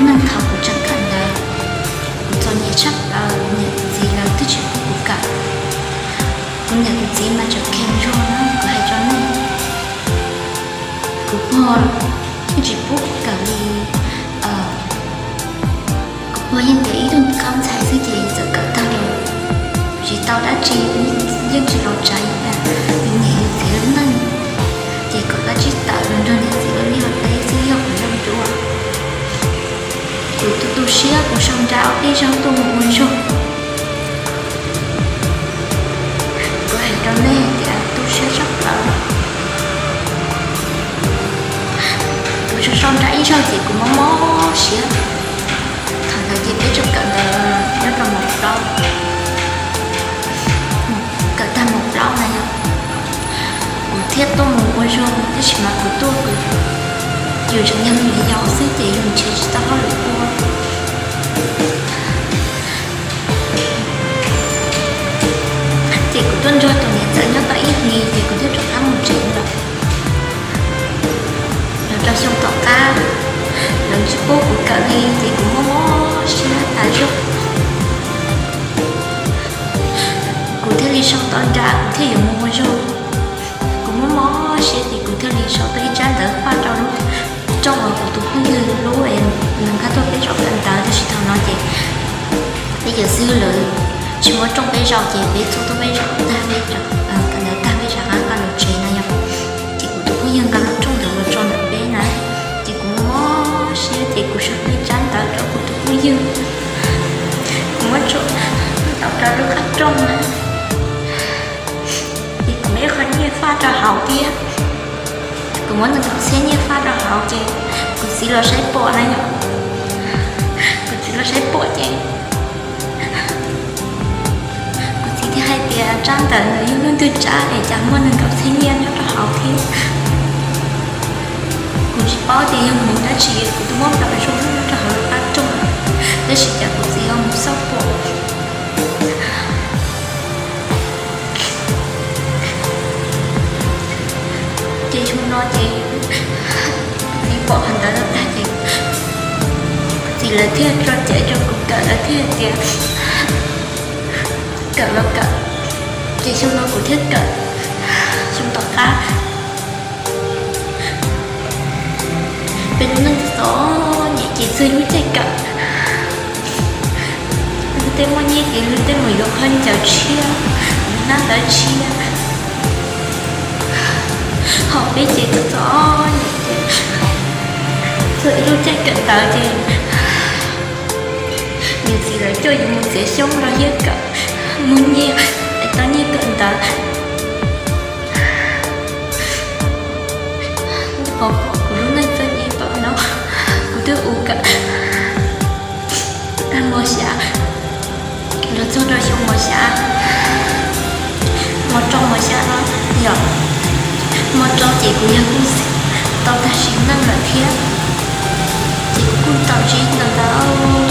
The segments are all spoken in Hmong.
Thaum kuv tseem kawm ntawd, kuv txom nyem tshaj plaws, kuv niam kuv txiv lawv twb tsis pub kuv kawm. Kuv niam kuv txiv mas tseem kheev zog na, kuv hais rau nej, kuv pog yeej tsis pub kuv kawm li. Kuv pog yeej tias ib tug khaub ntxhais xwb ces txawm kawm tag los tsis tau dab tsi, yeej tsis los tsav yus niam yus txiv lub neej, ces kom kav tsij tawm los nrog niam txiv ua liaj ua teb xwb yog kuv zoo dua. Kuv tu tu siab, kuv sau nra ob peb zaug tuaj mus ua zog. Kuv hais rau nej hais tias tu siab tshaj plaws. Kuv tsuas sau nra ib zaug ces kuv mob mob siab. Thaum ntawd ces peb tseem kawm ntawd nyob rau mos plaub, kawm tag mos plaub na yog, kuv thiaj tuaj mus ua zog, tab sis mas kuv tuaj kuv, yus tseem yog me nyuam yaus xwb ces yus nrhiav tsis tau hauj lwm ua. Ces kuv tuaj nrog tus niam ntxawm nyob tau ib hlis ces kuv thiaj rov qab mus tsev lawm. Los rau xyoo tom qab, lawv tsis pub kuv kawm li ces kuv mob mob siab tas zog. Kuv thiaj li sau tau nra, kuv thiaj yuav mus ua zog. Kuv mob mob siab ces kuv thiaj li sau tau ib tsab ntawv faj rau lub rooj uas kuv tus phooj ywg lub, nws nkag tuaj peb zaum kawm ntawv, tab sis thaum no ces peb cov xib hwb lawv tsis muaj rooj peb zaum ces peb txhua tuaj peb zaum tag, peb kawm ntawv tag peb rov qab nqa los tsev na yom. Ces kuv tus phooj ywg nqa lub rooj ntawd los tso ntawm peb na, ces kuv mob siab ces kuv sau tau ib tsab ntawv rau kuv tus phooj ywg, kuv muab tso ntawm rau lub qab rooj na. Ces kuv muab ib qho nyiaj faj rau hauv thiab, kuv muab nees nkaum txhiab nyiaj faj rau hauv ces kuv txiv los saib pom na yom. Kuv txiv los saib pom ces kuv txiv thiaj hais tias tsab ntawv ntawd yog leej twg tsab es cas muaj nees nkaum txhiab nyiaj nyob rau hauv thiab. Kuv tsis paub tias yog mus dab tsi, kuv twb muab nplaum zoo nyob rau hauv lub qab rooj, tab sis cas kuv txiv ho mus xauj pom. Ces xyoo no ces kuv txiv pom qhov ntawd tag ces kuv txiv lawv thiaj tso cai rau kuv kawm, lawv thiaj tias kawm los kawm. Ces xyoo no kuv thiaj kawm, xyoo tom qab. Peb lub neej txom nyem ces txog lub caij kawm, lwm tej muaj nyiaj ces lwm tej mus yuav khaub ncaws tshiab, yuav nab ntawv tshiab. Ho peb ces txom nyem ces txog ib lub caij kawm ntawv ces niam txiv lawv coj yus mus txiav xyoob los yog kawm, muag nyiaj es tau nyiaj kawm ntawv. Pom pom kuv lub neej txom nyem pom no, kuv twb ua kawm tag mos xya los txog rau xyoo mos xya, mos rau mos xya no yom, mos rau ces kuv yog kuj tau tag sim neej lawm thiab, ces kuv kuj tau ntsib ntau ntau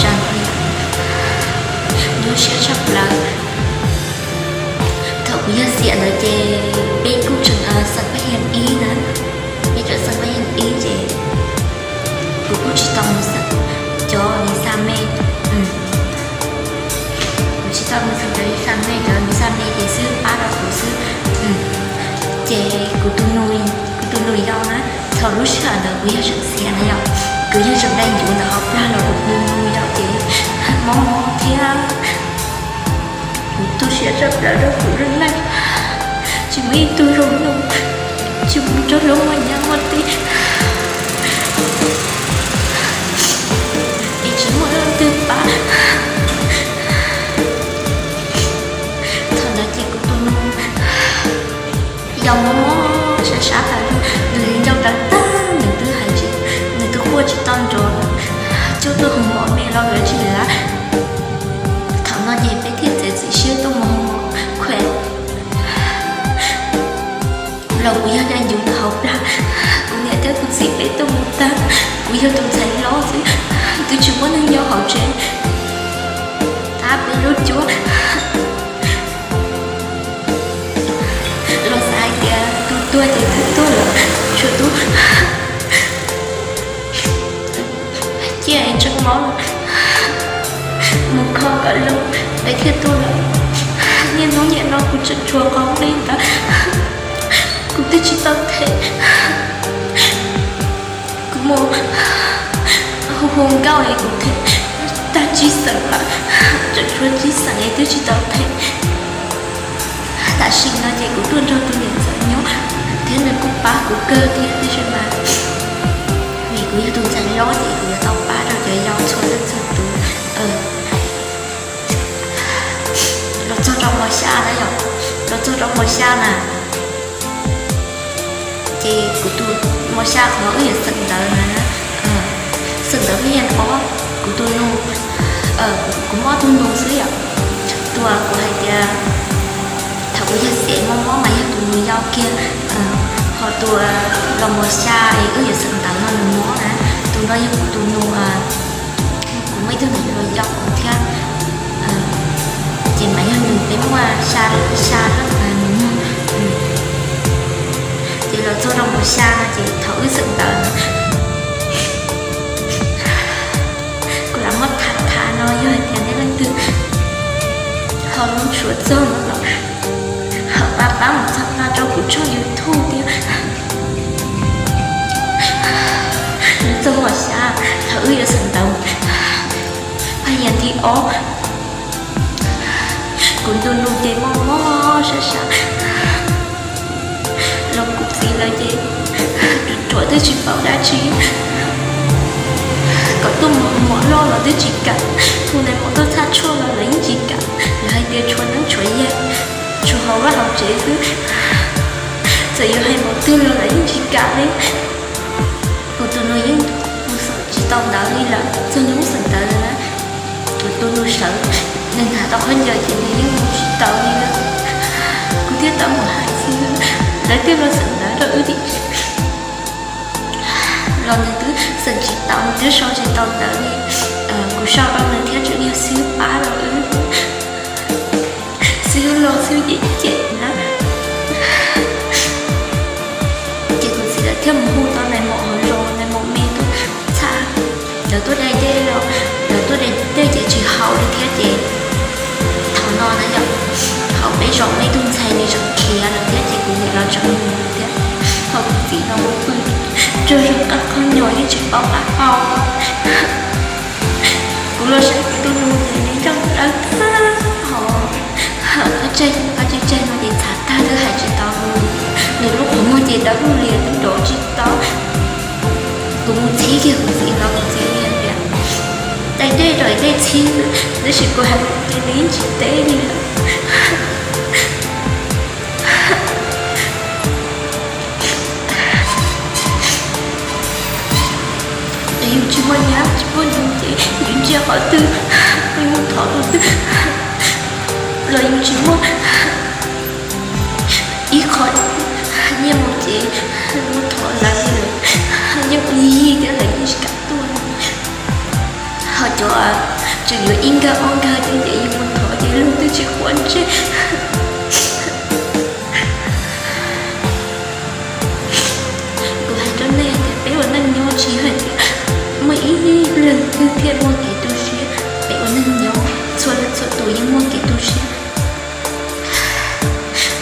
tsav ntau, nyuaj siab tshaj plaws. Thaum kuv yog xiam ntawd ces peb kuj tseem xeem paj hiam ib na, peb tseem xeem paj hiam ib ces kuv kuj tsis tau mus xeem cov visa me, kuv tsis tau mus xeem cov visa me, cov visa me ces xwb pab rau kuv xwb. Ces kuv tus nus, kuv tus nus yau na, thaum lub sij hawm ntawd kuv yog tseem xiam na yom, kuv yog tseem dai ncuv ntawm hauv plag los kuv tus nus yau ces mob mob thiab. Kuv tu siab tshaj plaws rau kuv lub neej, tsis muaj ib tug zoo nug, tsis muaj tsob hlub muaj nyab muaj tij, es tsis muaj leej twg pab. Thaum ntawd ces kuv tus nus yau mob mob sab sab tas zog, nws ncau rawv tag, nws twb hais tsis, nws twb quaj tsis tau nrov, cuab tuaj hu mos me los lawv tsis lav. Thaum no ces peb thiaj txiav txim siab tuaj mus hu mos khuam. Los kuv yog dai ncuv ntawm hauv plag, kuv niam thiab kuv txiv peb tuaj mus tag, kuv yog tus ntxhais hlob xwb, twb tsis muaj neeg nyob hauv tsev, tab peb lub cuab. Los xav hais tias tus tuag ces twb tuag lawm, tshuav tus Cia es tseem mob, mus kho kom zoo es thiaj tuaj lawm. Niaj hnub nim no kuv tseem tshuav qhov nqi ntawd, kuv twb tsis tau them. Kuv mus hu hu nkauj es kuv them tag tsib xeem lawm, tseem tshuav tsib xeem es twb tsis tau them. Tam sim no ces kuv tuaj nrog tus niam ntxawm nyob thiab nws kuj pab kuv kawg thiab, tiam sis mas vim kuv yog tus ntxhais hlob ces kuv yuav tau pab rau cov yau txhua leej txhua tus. Los txog rau mos xya na yom, los txog rau mos xya na, ces kuv tus, mos xya qhov wb yuav xeem ntawv na, xeem ntawv peb yog ob, kuv tus nus, kuv mob tus nus xwb yom. Tus kuv hais tias thaum kuv yog xiam mob mob mas yog tus nus yau kiag, ho tus los mos xya es wb yuav xeem ntawv no nws mob na, tus no yog kuv tus nus, kuv muaj ib tug ntawm los yau kuv thiab, ces mas yog nws peb muaj xya, xya rab nus muag. Ces los txog rau mos xya no ces thaum wb xeem ntawv no, kuv lam muab tham tham no yog hais tias nej leej twg ho lub suav txog no los ho pab pab mus txhawb nqa rau kuv tshooj YouTube thiab. Nws txog mos xya, thaum wb yuav xeem ntawv, phaj yas thib ob, kuv ntu nus ces mob mob sab sab, los kuv txiv lawv ces ruam ruam twb tsis paub dab tsi, kom tuaj mus mom loj los twb tsis kam, hu nais maum tuaj txhaj tshuaj los lawv yeej tsis kam, lawv hais tias tshuav neeb tshuav yaig, tshuav hauv vaj hauv tsev xwb, txawm yuav hais npaum twg los lawv yeej tsis kam li. Kuv tus nus yeej mus xeem tsis tau ntawv li lawm, txog hnub xeem ntawv na, kuv tus nus sawv, nws hnav tau khaub ncaws ces nws yeej mus tsis tau li lawm. Kuv thiaj tau mus hais xib hwb, lawv thiaj los xeem ntawv rau wb tim tsev. Los nws twb xeem tsis tau, nws twb sau tsis tau ntawv li. Kuv sau rau nws thiab tseem yog xib hwb pab rau wb. Xib hwb los xib hwb cem cem na. Ces kuv txiv lawv thiaj mus hu tau nais maum hauv zos, nais maum me tuaj txhaj, lawv tuaj dai dej los, lawv tuaj dai dej ces tsis haus li thiab ces thaum no na yom, hauv peb zos muaj ib tug ntxhais nws tseem khiav lawm thiab ces kuv niam los tseem mus thiab, ho kuv txiv los mus pw tsaug zog qab qhob nyos yeej tsis paub qab hau. Kuv los saib kuv tus nus ces nws ncauj dawb tag hos, qab tseg qab tseg tseg no ces txhav tag twb hais tsis tau, nws lub qhov muag ces dawb lug lias twb dov tsis tau. Kuv mus txhib kiag kuv txiv los kuv txiv hais tias dai dej rau dej txhib, tab sis kuv hais ces nws yeej tsis teb li lawm. Es yus tsis muaj nyab tsis muaj nus ces yus ntsia qhov twg, yus mus thov tus twg los yus tsis muaj ib qho nyiaj mus ces mus thov lawv li lawm, yeej ua yig thiab lawv yeej tsis kam tuaj. Ho cov tseem yuav ib nkawg ob nkawg thiab ces yus mus thov ces luag twb tsis quav ntsej. Kuv hais rau nej tias peb ua neej nyob tsis yog hais tias muaj ib leeg twg thiaj muaj kev tu siab, peb ua neej nyob txhua leej txhua tus yeej muaj kev tu siab.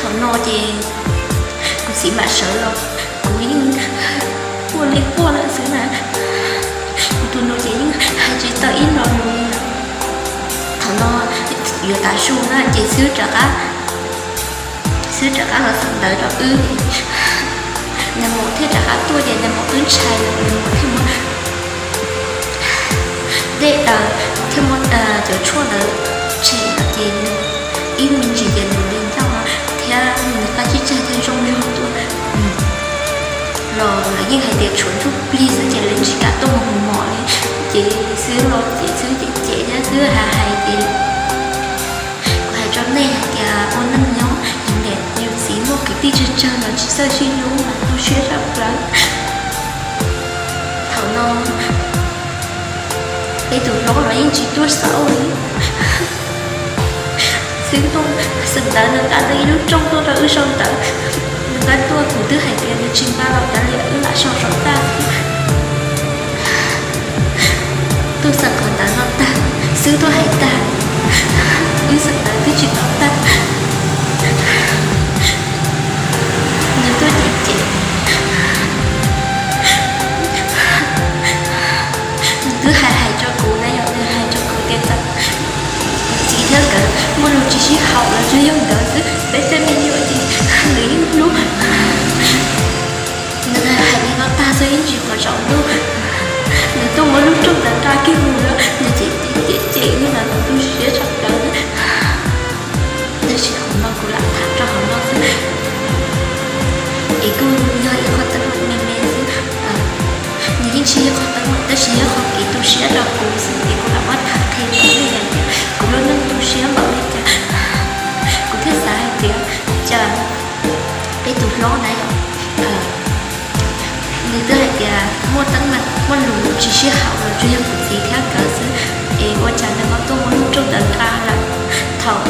Thaum no ces kuv txiv mam sawv los, kuv yeej quaj li quaj lawm xwb na. Kuv tus nus ces yeej hais tsis tau ib lo lus li lawm. Thaum no yuav tav su na ces xib hwb rov qab, xib hwb rov qab los xeem ntawv rau wb. Nais maum thiaj rov qab tuaj ces nais maum twb ntshai lawm, nais maum thiaj muab dej daws thiab muab cov tshuaj ntawd tshem ces ib me ntsis ces nws li ncauj thiab nws qab tsib tsag thiaj zoo zog tuaj. Los lawv yeej hais tias tshuav ntsuj plig xwb ces lawv tsis kam tuaj mus mus mos li. Ces xwb los ces xwb ces cem thiab xwb hais hais ces kuv hais rau nej hais tias ua neej nyob yus niam yus txiv muaj kwv tij tsawg tsawg los tsis txawj sib hlub mas tu siab tshaj plaws. Thaum no peb tus hlob los yeej tsis tuaj xauj li. Xwb tuaj xeem ntawv nws nqa tau ib lub rooj tuaj rau wb sau ntawv. Nws nqa tuaj kuv twb hais tias nws tsis nqa los kav liam wb lam sau saum tag xwb. Tuaj xeem qhov ntawd no tag, xwb tuaj hais tag, wb xeem ntawd twb tsis tau tag. Nws tuaj cem cem, nws twb hais hais rau kuv na yom, nws hais rau kuv tias txawm txiv thiab nkawd muaj lus tsis sib haum los tsuas yog nkawd xwb, peb tej me nyuam ces nws yeej hlub. Nws hais li no tag xwb yeej tsis qhov tsaus ntuj, nws tuaj muab lub rooj ntawd nqa kiag mus lawm, nws cem cem cem wb mas kuv tu siab tshaj plaws. Tab sis hauv no kuv lam tham rau hauv no xwb, es kuj yog ib qho teeb meem me me xwb. Nws yeej tsis yog qhov teeb meem tab sis yog qhov kev tu siab rau kuv xwb es kuv lam muab tham qhia rau nej hais tias kuv lub neej tu siab npaum li cas. Kuv thiaj xav hais tias cas peb tus hlob na yom, nws twb hais tias muaj teeb meem muaj lus tsis sib haum los tsuas yog kuv txiv thiab nkawd xwb, es ua cas nws ho tuaj muab lub rooj ntawd nqa lawm. Thaum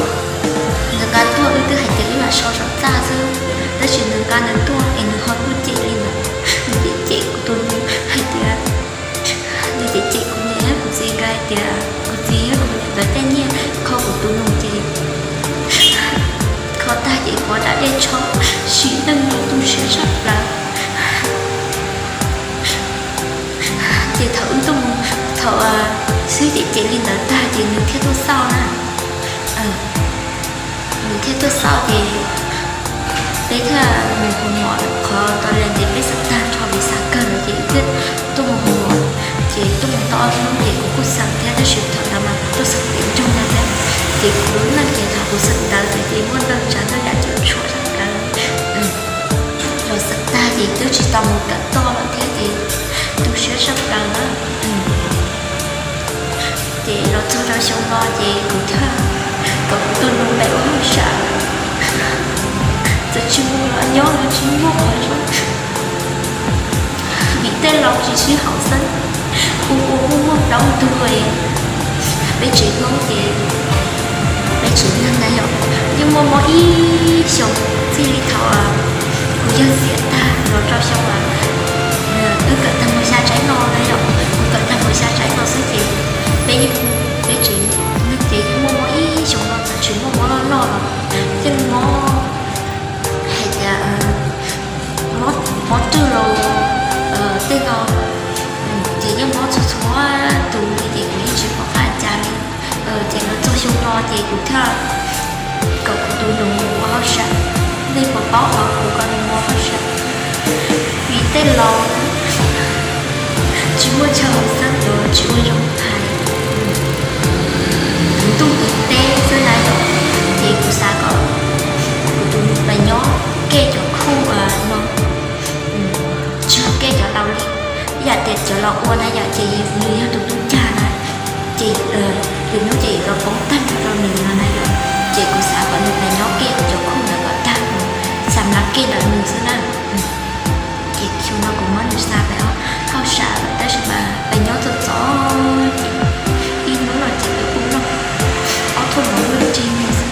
nws nqa tuaj wb twb hais tias wb lam so saum txaj xwb, tab sis nws nqa nws tuaj es nws ho tuaj cem li ntawd, nws cem cem kuv tus nus hais tias, nws cem cem kuv niam thiab kuv txiv nkawd hais tias kuv txiv thiab kuv niam nkawd tej nyiaj kho kuv tus nus ces kho tag ces pov dam dej tsho, sim neej nws tu siab tshaj plaws. Ces thaum wb tuaj mus, thaum xwb cem cem li ntawd tag ces nws thiaj tuaj xauj na. Nws thiaj tuaj xauj ces peb thiaj mus hu mom, qhov tau li ntev peb xeem tag nrho vim xav kawg no ces thiaj tuaj mus hu mom. Ces tuaj mus tau ob hnub ces kuv kuj xeem thiab tab sis thaum ntawd mas kuv tuaj xeem pem nroog no thiab. Ces kuv lub neej ces thaum kuv xeem ntawd ces muaj neeg tsav neej yam cuam tshuam tshaj plaws. Los xeem tag ces twb tsis tau mus kawm toj lawm thiab ces tu siab tshaj plaws na. Ces los txog rau xyoo no ces kuv thiaj kom kuv tus nus pem ua hauj sam, txawm tsis mus los nyob los tsis muaj qhov zoo. Vim tej laus tsis sib haum xeeb, ua ua muaj muaj plaub ntug. Peb tsev Hmoob ces peb tsev neeg na yom, yeej muaj mob ib xyoos txij li thaum kuv yawg xiam tag los rau xyoo wb kawm tag mus xya tsaib no na yom, kuv kawm tag mus xya tsaib no xwb ces peb yeej, peb tsev neeg ces yeej muaj mob ib xyoos no txawm tsis muaj mob loj loj los yeej mob hais tias mob rwj los tej no ces yeej mob txhua txhua tus li ces kuv yeej tsis pom qab cas li. Ces los txog xyoo no ces kuv thiaj kom kuv tus nus mus ua hauj sam. Nej puas paub os, kuv kom nws mus ua hauj sam vim tej laus tsis muaj chaw haum xeeb los tsis ua zoo hais, ntuj ntev teb xwb na yom, ces kuv xav kom kuv tus nus pab nyob kej cov khuj no, tsis yog kej cov laus li, ib yam tias cov laus ua na yom, ces nws yog tus tub cag na, ces lwm hnub ces yuav los poob tag nrho rau nws no na yom, ces kuv xav kom nws pab nyob kej cov khuj ntawd kom tag, xam lav kej ntawm nws xwb na. Ces xyoo no kuv muab nws xa pem hauj sam lawm tab sis mas peb nyob txom txom ces ib hnub no ces peb pub noj ob thuj mov luaj nrig no xwb,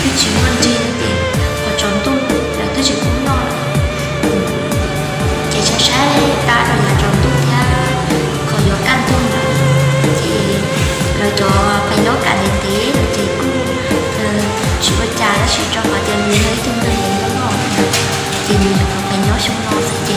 twb tsis muaj nrig no ces qhov tsaus ntuj lawv twb tsis pub noj lawm. Ces saib saib tab rau yav tsaus ntuj thiab qhov yuav kaj ntug lawm, ces lawv cov peb nyob kam ntev ntev lawm ces kuj tsis ua cas tab sis rau qhov tias nws yog ib tug neeg nyob noj, ces nws nyuam qhuav peb nyob xyoo no xwb ces